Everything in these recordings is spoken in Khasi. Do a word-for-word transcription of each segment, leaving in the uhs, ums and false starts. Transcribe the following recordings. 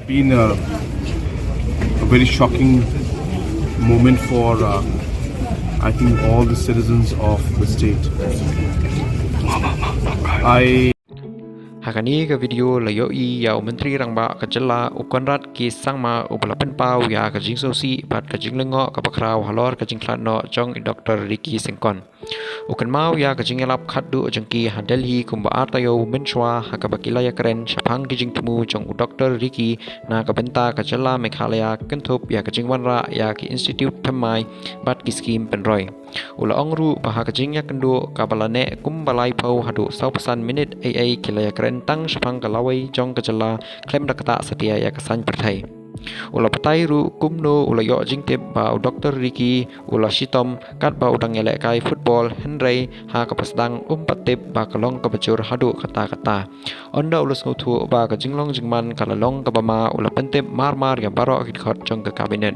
Been a, a very shocking moment for, uh, I think, all the citizens of the state. I Ha kane ka video la ïohi ïa u Myntri Rangbah ka jylla u Conrad K Sangma uba la pynpaw ïa ka jingsngewsih bad ka jinglyngngoh kaba khraw halor ka jingkhlad noh jong i Doctor Ricky Syngkon. U kynmaw ïa ka jingïalap khatduh jong ki ha Delhi kumba ar taïew mynshuwa ha kaba ki la ïakren shaphang ki jingthmu jong u Doctor Ricky na ka bynta ka jylla Meghalaya kynthup ïa ka jingwanrah ïa ki institute thymmai bad ki skhim pynroi. U la ong ruh ba ha ka jingïakynduh kaba la neh kumba laiphew haduh sawphew san minit ei ei ki la ïakren tang shaphang ka lawei jong ka jylla khlem da ktah satia ïa ka saiñ pyrthei. U la batai ruh kumno u la ïoh jingtip ba u Doctor Ricky u la shitom katba u dang ïalehkai football, hynrei ha kaba sdang um pat tip ba ka long kaba jur haduh katta katta. Ynda u la sngewthuh ba ka jinglong jingman ka la long kaba ma, u la pyntip marmar ïa baroh ki dkhot jong ka cabinet.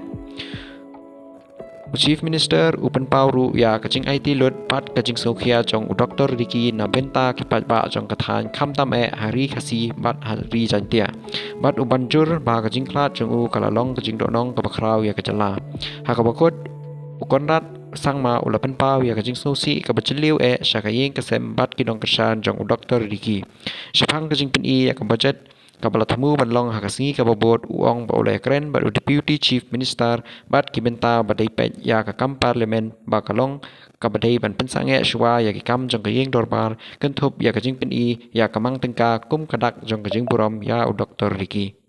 U Chief Minister u pynpaw ruh ïa ka jingaiti lut bad ka jingsngewkhia jong u Doctor Ricky na bynta ki paidbah jong ka thaiñ, khamtam eh ha Ri Khasi bad ha Ri Jaintia, bad u ban jur ba ka jingkhlad jong u ka la long ka jingdohnud kaba khraw ïa ka jylla. Ha kaba kut, u Conrad Sangma u la pynpaw ïa ka jingsngewsih kaba jylliew eh sha ka ïing ka sem bad ki nongkyrshan jong u Doctor Ricky shaphang ka jingpyni ïa ka budget kaba la thmu ban long ha ka sngi kaba bud. U ong ba u la ïakren bad u Deputy Chief Minister bad ki bynta ba dei peit ïa ka kam Parliament ba ka long kaba dei ban pynsangeh shuwa ïa ki kam jong ka ïing dorbar kynthup ïa ka jingpyni ïa ka mang tyngka kum ka dak jong ka jingburom ïa u Doctor Ricky.